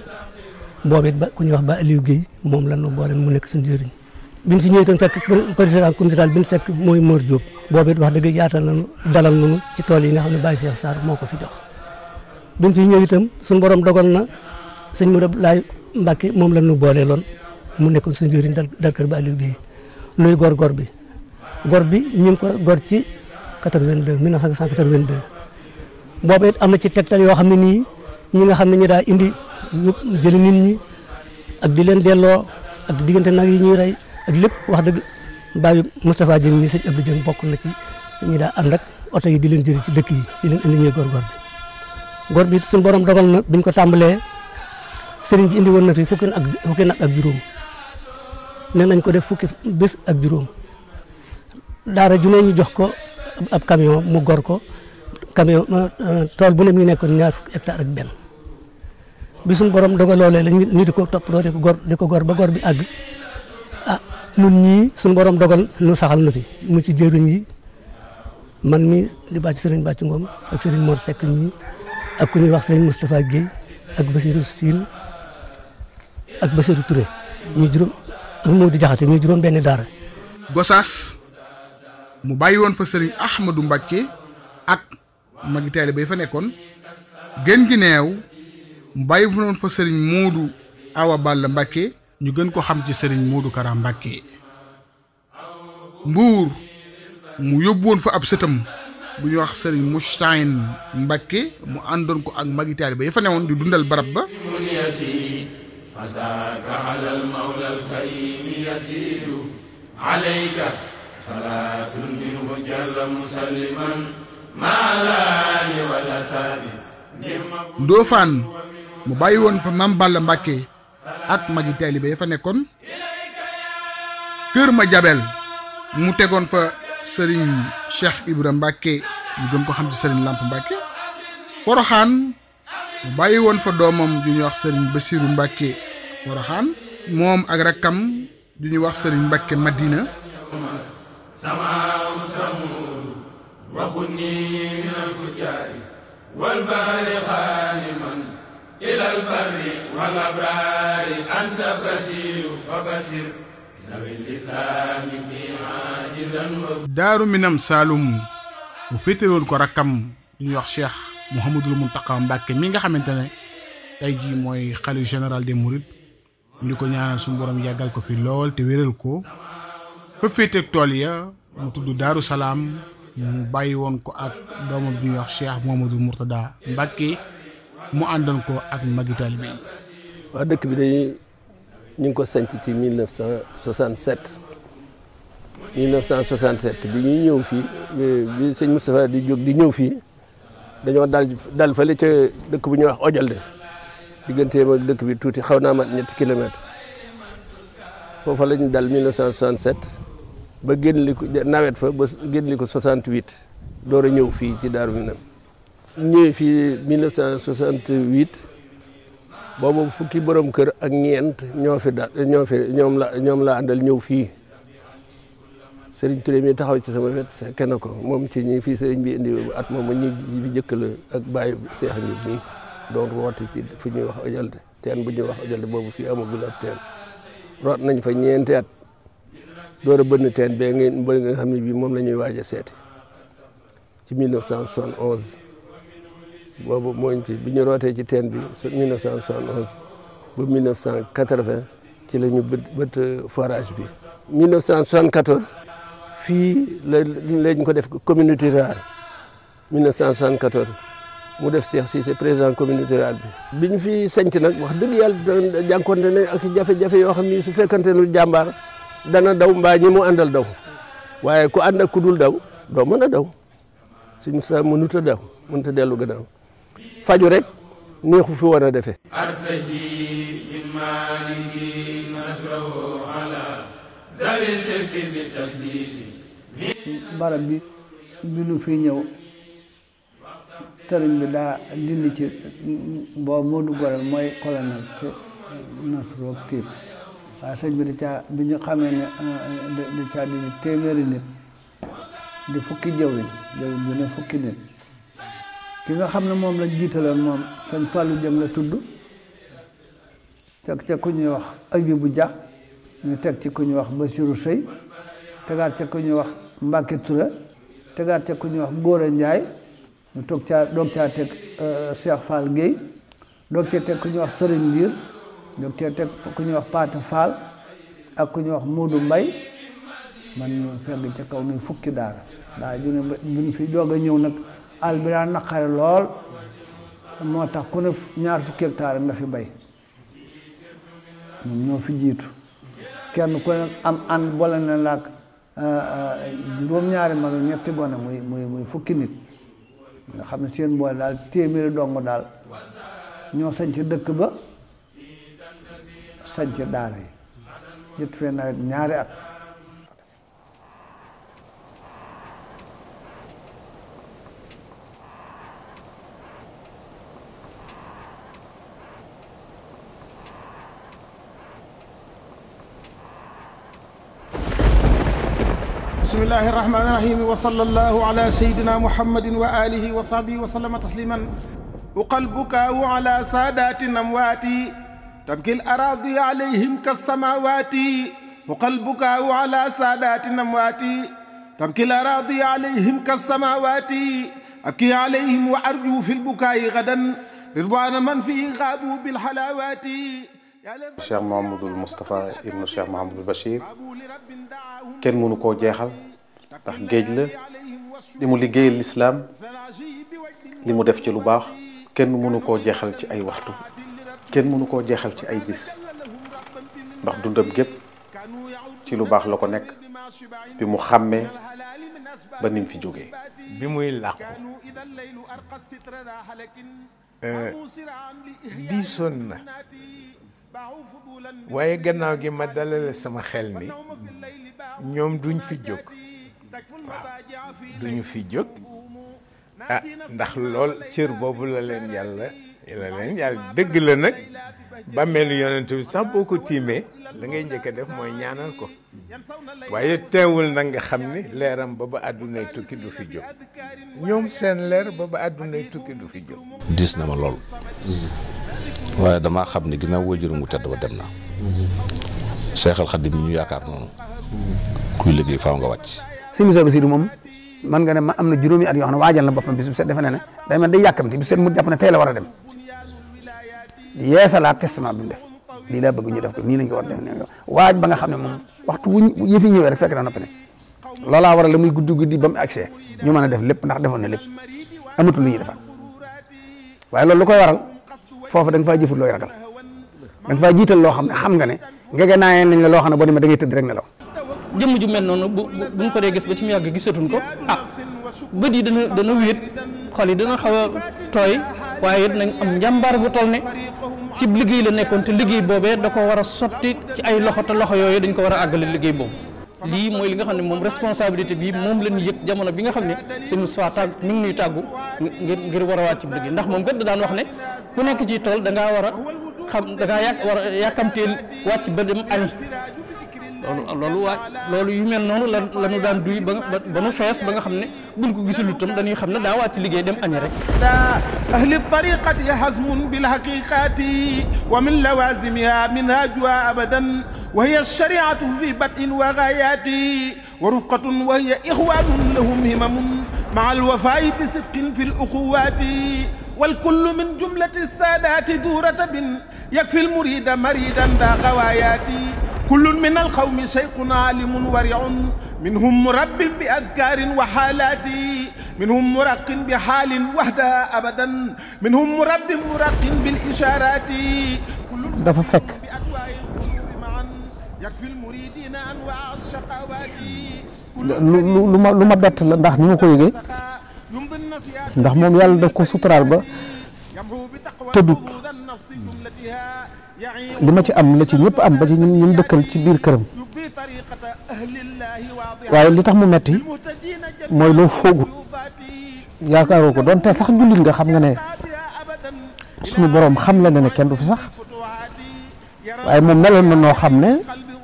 boobu it ba ku ñuy wax ba Aliou Guèye moom lan no boole mu nekk suñu jëriñ biñ fi ñëwee itam fekk président communauté bi ñu fekk mooy Mor Diop boobu it wax dëgg yaatal nañu dalal nañu ci tool yi nga xam ne Baye Cheikh Sarr moo ko fi jox biñ fi ñëw itam suñu borom dogal na sëñ Mourad Laay Mbacké moom lan nu boole loon mu nekkoon suñu jëriñ dal kër ba Aliou Guèye nuy gor bi ñu ngi ko gor ci 1982 boobu it am na ci tegtal yoo xam ne nii ñi nga xam ne ñu daa indi jëli nit ñi ak di leen delloo ak diggante nag yi ñuy rey ak lépp wax dëgg Baye Moustapha Dieng ñi sëñ Abdou Dieng bokk na ci ñi daa ànd ak oto yi di leen jëli ci dëkk yi di leen indi ñuy gor bi suñu borom dogal na biñ ko tàmbalee sëriñ bi indi woon na fi fukki nag ak juróom ne nañ ko def fukki bés ak juróom daara ju ne ñu jox ko ab camion mu gor ko camion tool bu ne mi nekkoon 2 hectares ak benn bi suñu borom dogal loolee la ñu di ko toppatoo di ko gor ba gor bi àgg nun ñii suñu borom dogal nu saxal na fi mu ci jëriñ yi man mi di bàcc sëriñ Bàcc Ngom ak sëriñ Mor Seck ñii ak ku ñuy wax sëriñ Moustapha Guèye ak Bassirou Sine ak Bassirou Touré muy juróom ak Modou Diakhaté muy juróom benn daara. Gosaas mu bàyyi woon fa sëriñ Ahmadou Mbacké ak magi taalibe ba fa nekkoon. Gën gi neew mu bàyyi woon fa sëriñ Modou Awa Balla Mbacké ñu gën ko xam ci sëriñ Modou Kara Mbacké. Mbuur mu yóbbu woon fa ab sëtam bu ñuy wax sëriñ Moustahine Mbacké mu àndoon ko ak magi taalibe ba fa newoon di dundal barab ba. Ndofane mu bàyyi woon fa Mame Balla Mbacké ak magi taalibe ba fa nekkoon. Kër Madiabel mu tegoon fa Serigne Cheikh Ibra Mbacké ñu gën ko xam ci Serigne Lamp Mbacké. Porokhane mu bàyyi woon fa doomam ju ñuy wax Serigne Bassirou Mbacké Porokhane moom ak rakkam ju ñuy wax Serigne Mbacké Madina. Daaru Minam Saloum mu féetewoon ko rakkam ñuy wax Cheikh Mouhamadoul Mountakha Mbacké mi nga xamante ne tey jii mooy xalifa général des Mourides ñu ko ñaanal suñu borom yàggal ko fi lool te wéral ko. fa féeteeg tool ya mu tudd Daaru Salaam mu bàyyi woon ko ak doomam bi ñuy wax Cheikh Mouhamadoul Mourtada Mbacké mu àndoon ko ak magi taalibe yi. waa dëkk bi day ñu ngi ko sanc ci 1967 bi ñuy ñëw fii bi sëñ Moustapha di jóg di ñëw fii dañoo dal fële ca dëkk bu ñuy wax Odiolde digganteem ak dëkk bi tuuti xaw naa mat 3 kilomètres foofa la ñu dal 1967 ba génn li ko nawet fa ba génn li ko 68 door a ñëw fii ci Daaru Minam ñëwee fii 1968 boobu fukki borom kër ak ñeent ñoom la àndal ñëw fii Serigne Touré mi taxaw ci sama wet fekke na ko moom ci ñi fii Serigne bi indi at moom ñi fi jëkk la ak Baye Cheikh Ndiob mi doon roote ci fu ñuy wax Odiolde teen bu ñuy wax Odiolde boobu fii amagul ab teen root nañ fa ñeenti at door a bënn teen bee nga xam ne bii moom la ñuy waaj a seeti ci 1971 boobu mooñ ci bi ñu rootee ci teen bi 1971 ba 1980 ci la ñu bët forage bi 1974 fii lañ ko def communauté rurale 1974 mu def Cheikh Cissé président communauté rurale bi ñu fi sanc nag wax dëgg yàlla jànkonte ne ak jafe-jafe yoo xam ni su fekkante ne jàmbaar dana daw mbaa ñi mu àndal daw waaye ku ànd ak ku dul daw doo mën a daw suñu sa mënut a daw mënut a dellu gannaaw faju rek neexu fi war a defee. barab bi nu fi ñëw sëriñ bi daa dindi ci boobu Modou Gorel mooy colonel ci Nasro Tiib waaye sëñ bi bi ñu xamee ne di caa dindi téeméeri nit di fukki jëwriñ bi ne fukki nit ki nga xam ne moom lañ jiitaloon moom sëñ Fallou Jëm la tudd teg ca ku ñuy wax Abibou Dia ñu teg ci ku ñuy wax Bassirou Sey tegaat ca ku ñuy wax Mbacké Touré tegaat ca ku ñuy wax Góora Ndiaye ñu doog caa teg Cheikh Fall Guèye doog caa teg ku ñuy wax Serigne Ndiir doog caa teg ku ñuy wax Pate Fall ak ku ñuy wax Modou Mbaye man ñu fegg ca kaw nuy fukki daara daa jóge ba buñ fi doog a ñëw nag àll bi daa naqare lool moo tax ku ne 2 fukki hectare nga fi bay ñoom ñoo fi jiitu kenn ku ne am ànd boole na laak juróom-ñaari mag ñetti gone muy fukki nit nga xam ne seen boole daal téeméeri dong daal ñoo sañ ci dëkk ba sañ ci daara yi jët fee nawet 2 at bismillahi irrahmani irrahim wa sallallahu ala sayidina muhammadin wa alihi wa sahbihi wa sallama tasliman وقى البكاء على سادات أموات تبكي الأراضي عليهم كالسماوات وقى البكاء على سادات أموات تبكي الأراضي عليهم كالسماوات أبكي عليهم وأرجو في البكاء غدا رضوان من فيه غابوا بالحلاوات. Cheikh Mouhamadoul Moustapha ibnu Cheikh Mouhamadoul Bachir kenn mënu koo jeexal ndax géej la li mu liggéeyal lislaam li mu def ci lu baax kenn mënu koo jeexal ci ay waxtu kenn mënu koo jeexal ci ay bis ndax dundam gépp ci lu baax la ko nekk bi mu xàmmee ba nim fi jógee. bi muy làqu diisoon na waaye gannaaw gi ma dalale sama xel ni ñoom duñ fi jóg waaw duñu fi jóg ah ndax lool cër boobu la leen yàlla dëgg la nag bàmmeelu yonent bi sax boo ko tiimee la ngay njëkk a def mooy ñaanal ko waaye teewul nag nga xam ni leeram ba àddunay tukki du fi jóg ñoom seen leer ba àddunay tukki du fi jóg. diis na ma lool waaye damaa xam ni ginnaaw waajuram mu tedd ba dem na Seexal Xadim mi ñu yaakaar noonu kuy liggéey faaw nga wàcc. Sëñ Moussa Bassirou moom man nga ne ma am na juróomi at yoo xam ne waajal na boppam bis bu set defe ne day mel day yàkkamti bis set mu jàpp ne tey la war a dem yeesalaat testament bi mu def lii laa bëgg ñu def ko nii lañ ko war a def waaj ba nga xam ne moom waxtu wu yëf yi ñëwee rek fekk na noppi ne loolaa waral la muy guddi ba mu accès ñu mën a def lépp ndax defoon na lépp amatul lu ñuy defaat waaye loolu lu koy waral foofu da nga faa jëfut looy ragal da nga faa jiital loo xam ne xam nga ne ngege naayeen lañ la loo xam ne boo demee da ngay tëdd rek nelaw. jëmm ju mel noonu buñ ko dee gis ba ci mu yàgg gisatuñ ko bët yi dana wéet xol yi dana xaw a tooy waaye it nañ am njàmbaar gu toll ne ci liggéey la nekkoon te liggéey boobee da ko war a sotti ci ay loxo te loxo yooyu dañ ko war a àggale liggéey boobu lii mooy li nga xam ne moom responsabilité bi moom la ñu yëg jamono bi nga xam ne sëñ Moustapha tàgg mi ngi ñuy tàggu ngir war a wàcc ci liggéey ndax moom kat da daan wax ne ku nekk ci tool da ngaa war a xam da ngaa war a yàkkamteel wàcc ba dem añ loolu yu mel noonu la ñu daan duy ba nu fees ba nga xam ne buñ ko gisul itam dañuy xam ne daa wàcc liggéey dem añ rek. ahli tariqati hazmun bil haqiqati wa min lawazimiha minhajuha abadan wa hiya shari'atu fi bat'in wa ghayati wa rufqatun wa hiya ikhwanun lahum himamun ma'a al wafa'i bi sidqin fi al uquwati wal kullu min jumlati sadati du ratabin yakfi al murida maridan da ghawayati كل من القوم شيخ عالم ورع منهم مرب بأذكار وحالات منهم مرق بحال وحدها أبدا منهم مرب مرق بالإشارات dafa fekk يكفي المريدين أنواع الشقوات lu ma bett la ndax ni ma ko yëgee ndax moom yàlla daf ko suturaal ba tëddut li ma ci am la ci ñëpp am ba ci ñun dëkkal ci biir këram waaye li tax mu metti mooy loo foogut yaakaaroo ko doonte sax jullit nga xam nga ne suñu borom xam la ne kenn du fi sax waaye moom meloon na noo xam ne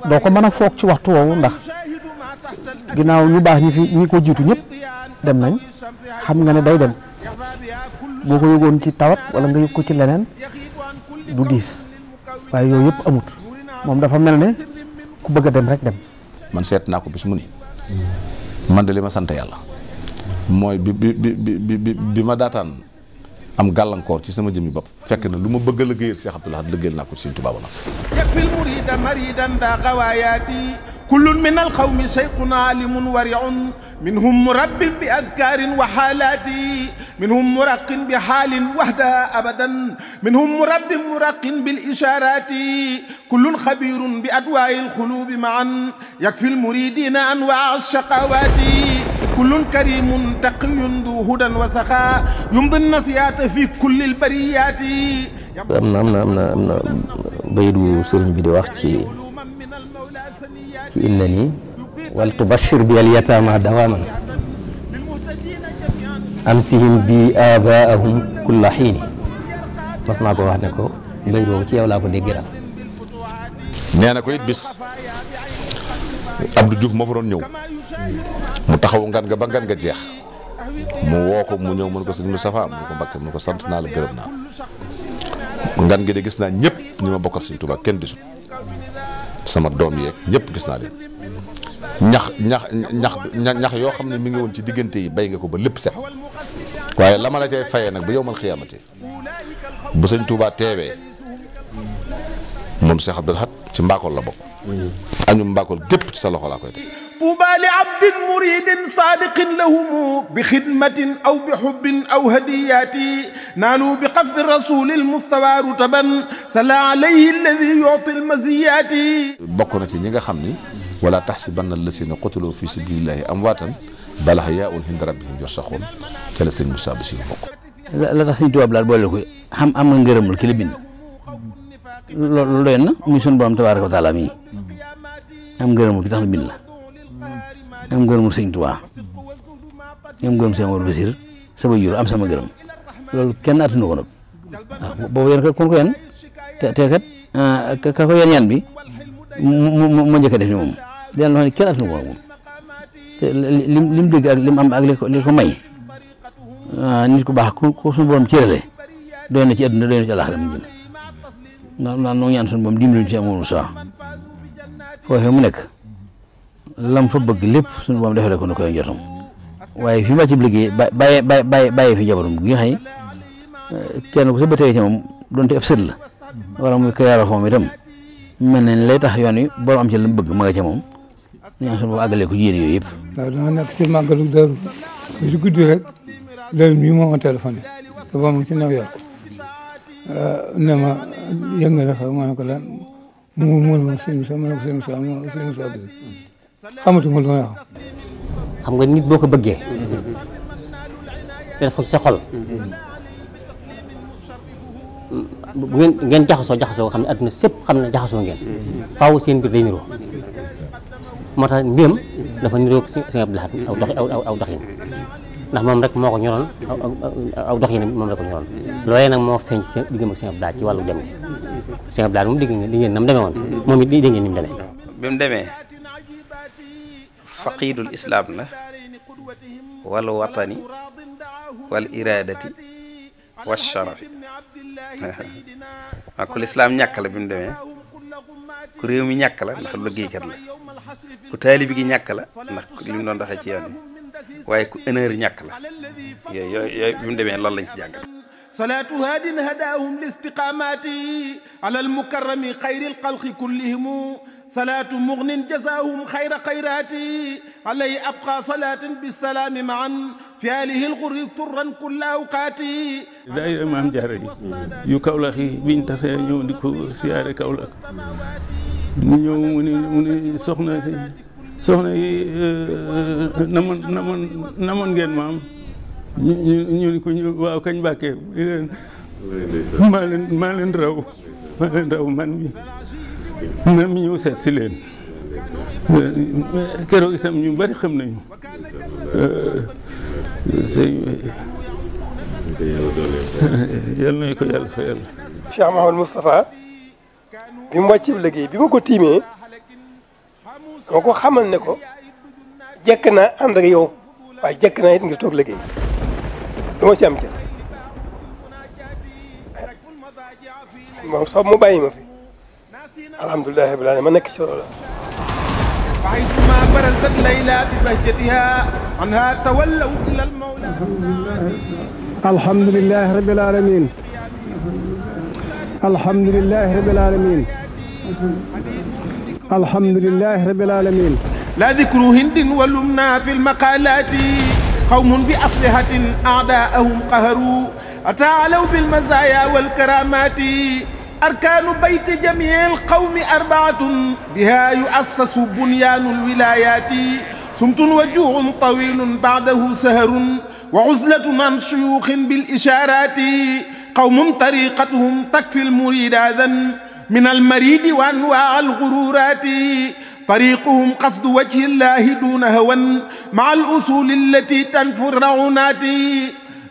doo ko mën a foog ci waxtu woowu ndax ginnaaw ñu baax ñi ko jiitu ñëpp dem nañ xam nga ne day dem boo ko yëgoon ci tawat wala nga yëg ko ci leneen du diis waaye yooyu yëpp amut moom dafa mel ne ku bëgg a dem rek dem. man seet naa ko bis mu ni man de li ma sant yàlla mooy bi ma daataan am gàllankoor ci sama jëmmi bopp fekk na lu ma bëgg a liggéeyal Cheikh Abdoul Ahad liggéeyal naa ko ci Sëriñ Tuubaa ba yakfi al murida maridan da ghawaayati kullun min al qawmi shaykhun alimun wari'un minhum murabbin bi adkarin wa halati minhum muraqqin bi halin wahdaha abadan minhum murabbin muraqqin bil isharati kullun khabirun bi adwa'i al khulubi ma'an yakfi al muridina anwa' al shaqawati kullun karimun taqiyyun du hudan wa sakha yumdi an-nasihata fi kulli al bariyati. am na bayit wu sëriñ bi di wax ci innani wal tubashir bi al yatama dawaman ansihim bi abaahum kulla xiini mas naa ko wax ne ko bayit woowu ci yow laa ko dégg daal. nee na ko it bis Abdou Diouf moo fa doon ñëw mu taxaw ngan nga ba ngan nga jeex mu woo ko mu ñëw mu ne ko sëñ Moustapha mu ne ko Mbàkke mu ne ko sant naa la gërëm naa ngan gi de gis naa ñëpp ñi ma bokkal sëñ Tuubaa kenn disut sama doom yeeg ñëpp gis naa leen ñax yoo xam ne mi ngi woon ci diggante yi bay nga ko ba lépp set waaye la ma la cay fayee nag ba yowmal xiyaamati bu sëñ Tuubaa teewee moom Cheikh Abdoul Ahad ci mbaakool la bokk añu mbaakool gépp ci sa loxo laa koy teg طوبى لعبد مريد صادق لهم بخدمة أو بحب أو هديات نالوا بقف الرسول المستوى رتبا صلى عليه الذي يعطي المزيات bokk na ci ñi nga xam ni wala taxsibanna allasina qutilu fi sabilillahi amwaatan bal ahyaa'un inda rabbihim yarzaquun ca la sëñ Moussa Bassirou bokk. la tax sëñ Tuubaa daal boole ko am nga ngërëmul ki la bind loolu doy na muy sunu borom tabaaraka wa taala mii am ngërëmul ki tax na bind la. am ngërëmul sëñ Tuubaa am ngërëm sëñ Mor Basir sama jur am sama ngërëm loolu kenn attunu ko nag waaw boobu yéen kat kon ko yéen te kat ka ko yéen yan bi mu njëkk a def ni moom leen loo xam ne kenn attunu ko nag moom te lim dégg ak lim am ak li ko may nit ku baax ku suñu borom cërale doy na ci àdduna doy na ci àllaaxira mu jëm ndax noo ñaan suñu borom dimbali ñu ci amul saa foofee mu nekk lam fa bëgg lépp suñu boom defale ko nu koy jotam waaye fi ma ci liggéey bàyyi fi jabarum gi nga xëy kenn ku sa bëtee ci moom donte ab sët la wala muy kayaara foom itam mel na lay tax yoon wi borom am ci la mu bëgg ma nga ca moom ñaan suñu boom àggalee ko yéen yooyu yëpp waaw dama nekk ci màggalu Daaru bi si guddi rek léegi mii moo ma téléphoné te ba mu ci New York ne ma yënga na fa ma ne ko lan mu ma sëñ Moussa ma ne ko sëñ Moussa bi xamatuma lu may wax. xam nga nit boo ko bëggee. te def ko sa xol. bu ngeen jaxasoo xam ne adduna sépp xam ne jaxasoo ngeen. faaw seen biir day niroo. moo tax mbiyam dafa niroo Sëñ Abdoul Ahad aw doxin ndax moom rek moo ko ñoroon aw doxin moom rek ko ñoroon. loolee nag moo feeñ ci diggam ak Sëñ Abdoul Ahad ci wàllu dem gi. Sëñ Abdoul Ahad moom di ngeen na mu demee woon moom it dégg ngeen ni mu demee. bi mu demee. faqiidul islaam la wal watani wal iradati wa sharafi waaw ku lislaam ñàkk la bi mu demee ku réew mi ñàkk la ndax liggéeykat la ku taalibi gi ñàkk la ndax li mu doon doxee ci yoon wi waaye ku honneur ñàkk la yooyu bi mu demee loolu lañ ci jàngal صلاة هاد هداهم لاستقامات على المكرم خير الخلق كلهم صلاة مغن جزاهم خير خيرات عليه أبقى صلاة بالسلام معا في آله الغر طرا كل أوقات daayira Maam Jaara yu Kawlax yi biñ tasee ñëw di ko siyaare Kawlax ñu ñëw mu ne soxna yi namoon ngeen maam ñu ni ko ñu waaw kañ Mbàkke maa leen raw man mi ñëw seet si leen keroog itam ñu bari xam nañu yàlla nañu ko yàlla fayal. Cheikh Mouhamadou Moustapha bi mu wàccee liggéey bi ma ko tiimee moo ko xamal ne ko jekk naa ànd ak yow waaye jekk naa it nga toog liggéey du ma ci am jël moom soob mu bàyyi ma fi alhamdulilah rabbil alamin ma nekk ci loolu فحيثما برزت ليلى ببهجتها عنها تولوا إلى المولى الحمد لله رب العالمين الحمد لله رب العالمين الحمد لله رب العالمين لا ذكر هند ولمنا في المقالات قوم بأصلحة أعداءهم قهروا أتعالوا بالمزايا والكرامات أركان بيت جميع القوم أربعة بها يؤسس بنيان الولايات صمت وجوع طويل بعده سهر وعزلة عن شيوخ بالإشارات قوم طريقتهم تكفي المريد أذى من المريد وأنواع الغرورات طريقهم قصد وجه الله دون هوى مع الأصول التي تنفر رعونات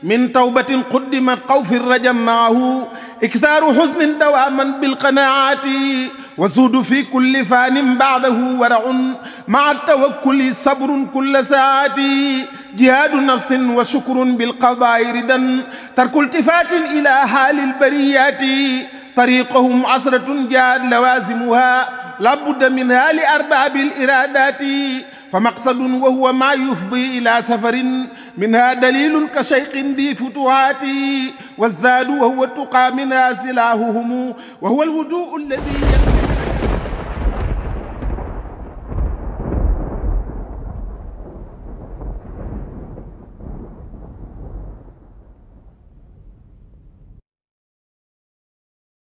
من توبة قدمت خوف الرجم معه إكثار حزن دواما بالقناعات وزود في كل فان بعده ورع مع التوكل صبر كل ساعة جهاد نفس وشكر بالقضاء ردا ترك التفات إلى حال البريات طريقهم عسرة جاد لوازمها لا بد منها لأرباب الإرادات فمقصد وهو ما يفضي إلى سفر منها دليل كشيخ ذي فتوحات والزاد وهو التقى منها سلاحهم وهو الهدوء الذي